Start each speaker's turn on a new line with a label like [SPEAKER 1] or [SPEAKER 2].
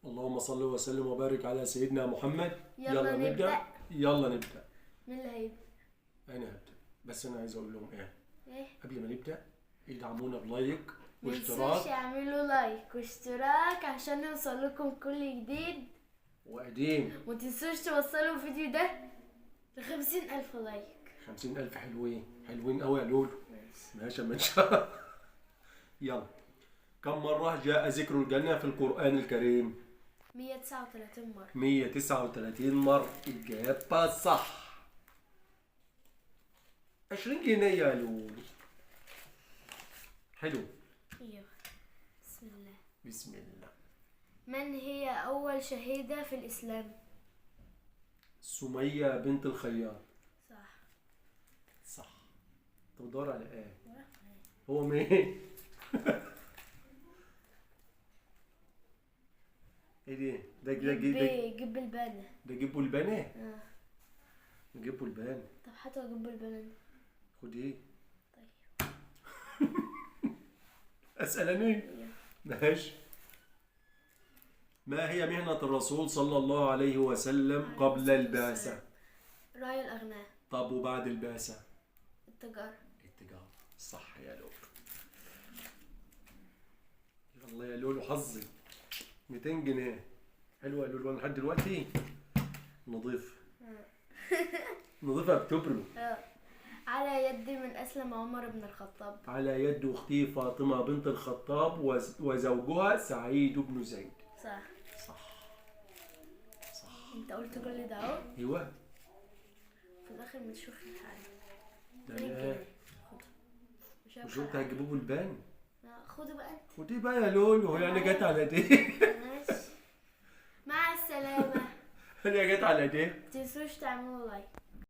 [SPEAKER 1] اللهم صل وسلم وبارك على سيدنا محمد.
[SPEAKER 2] يلا نبدأ.
[SPEAKER 1] يلا نبدأ.
[SPEAKER 2] مين اللي هيبدأ؟
[SPEAKER 1] انا هبدأ، بس انا عايز اقول لهم ايه؟
[SPEAKER 2] ايه؟
[SPEAKER 1] قبل ما نبدأ ادعمونا ب like
[SPEAKER 2] متنسوش
[SPEAKER 1] واشتراك
[SPEAKER 2] يعملوا like واشتراك عشان يوصل لكم كل جديد،
[SPEAKER 1] وقديم.
[SPEAKER 2] ومتنسوش توصلوا الفيديو ده ل50,000 like.
[SPEAKER 1] 50,000 حلوين، حلوين قوي يا لولو. ماشي اما ان شاء الله. يلا، كم مرة جاء ذكر الجنة في القرآن الكريم؟
[SPEAKER 2] 139 مرة.
[SPEAKER 1] 139 مرة. إجابة صح. 20 جنيه يا لولو. حلو.
[SPEAKER 2] ايوه. بسم الله.
[SPEAKER 1] بسم الله.
[SPEAKER 2] من هي أول شهيدة في الإسلام؟
[SPEAKER 1] سمية بنت الخياط.
[SPEAKER 2] صح.
[SPEAKER 1] صح. انت بتدور على ايه؟ هو مين؟ ايه دي؟ ده ده ده
[SPEAKER 2] جيب البانة.
[SPEAKER 1] ده جيبوا البانة؟
[SPEAKER 2] اه.
[SPEAKER 1] جيبوا البانة.
[SPEAKER 2] طب هاتوا جيب البانة.
[SPEAKER 1] خد ايه؟
[SPEAKER 2] طيب.
[SPEAKER 1] اسأل انا؟
[SPEAKER 2] ايوه.
[SPEAKER 1] ماشي. ما هي مهنة الرسول صلى الله عليه وسلم
[SPEAKER 2] عليه
[SPEAKER 1] قبل
[SPEAKER 2] الصلاة
[SPEAKER 1] البعثة؟
[SPEAKER 2] والسلام. راعي الأغنام.
[SPEAKER 1] طب وبعد البعثة؟
[SPEAKER 2] التجارة.
[SPEAKER 1] التجارة. صح يا لولو. يلا يا لولو حظي. 200 جنيه. حلوة يا لولو، انا لحد دلوقتي نظيف. نظيفة بتبرو.
[SPEAKER 2] اه. على يد من أسلم عمر بن الخطاب؟
[SPEAKER 1] على يد اختي فاطمة بنت الخطاب وزوجها سعيد بن زيد.
[SPEAKER 2] صح.
[SPEAKER 1] صح صح.
[SPEAKER 2] انت قلت كل ده اهو،
[SPEAKER 1] ايوه.
[SPEAKER 2] في الآخر ما تشوفش حاجة.
[SPEAKER 1] ده
[SPEAKER 2] 200
[SPEAKER 1] انا
[SPEAKER 2] جنيه. خده. مش
[SPEAKER 1] مش
[SPEAKER 2] هبخل
[SPEAKER 1] انت
[SPEAKER 2] عليك.
[SPEAKER 1] هتجيبوه بالبان؟
[SPEAKER 2] لا، خده بقى انت.
[SPEAKER 1] ودي بقى يا لولو يعني جت على دي.
[SPEAKER 2] ماشي، مع السلامة.
[SPEAKER 1] هي جت على دي.
[SPEAKER 2] متنسوش تعملوا like.